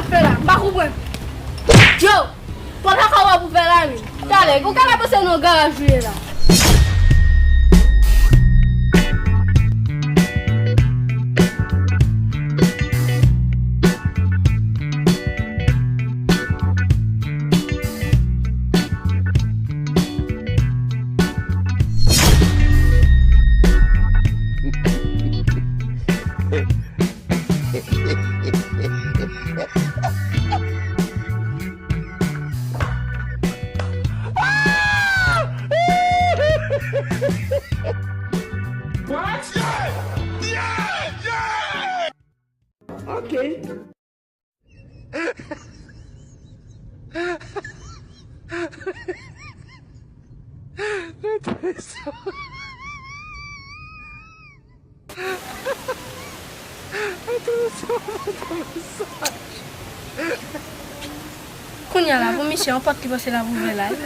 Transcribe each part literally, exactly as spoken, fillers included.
Fè la, m pa konprann. Yo, pòt lakay w ap ouvè la, wi. Talè, ou ka la panse nan garaj ou ye la. Ok. Kounye a la, pou misye, yon pòt li panse l ap ouvè la, wi.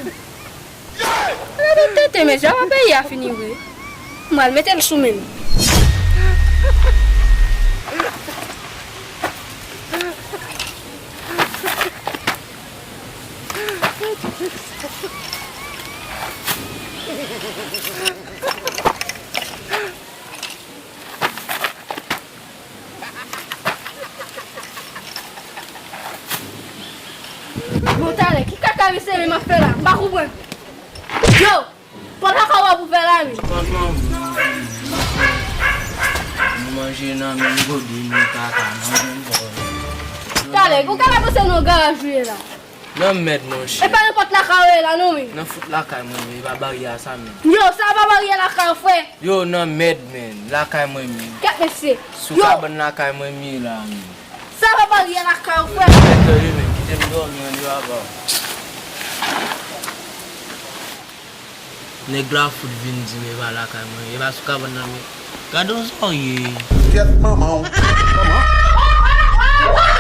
Gade tenten, mesye, apa peyi a fini vre. M pral mete l sou men l. Bon, talè, ki kaka mesye m ap fè la? M pa konprann. Yo! Pòt lakay w ap ouvè la, wi. Franchman, m manje nan menm gode, men kaka, manje m fò. Talè, ou ka la panse nan garaj ou ye la. Nan mèd, monchè. E pa nan pòt lakay ou ye la, non, wi. Nan fout lakay mwen, men e pa baryè a sa, men. Yo, sa pa baryè lakay ou, frè. Yo, nan mèd, men. Lakay mwen, men. Kèt mesye. Sou kabann lakay mwen, m ye la, men. Sa pa baryè lakay ou, frè. Kite m dòmi, ann, yo, ava. Nèg la fout vin di m e pa lakay mwen, e pa sou kabann nan, men gade yon zòrye. Kèt manman w. Kòman?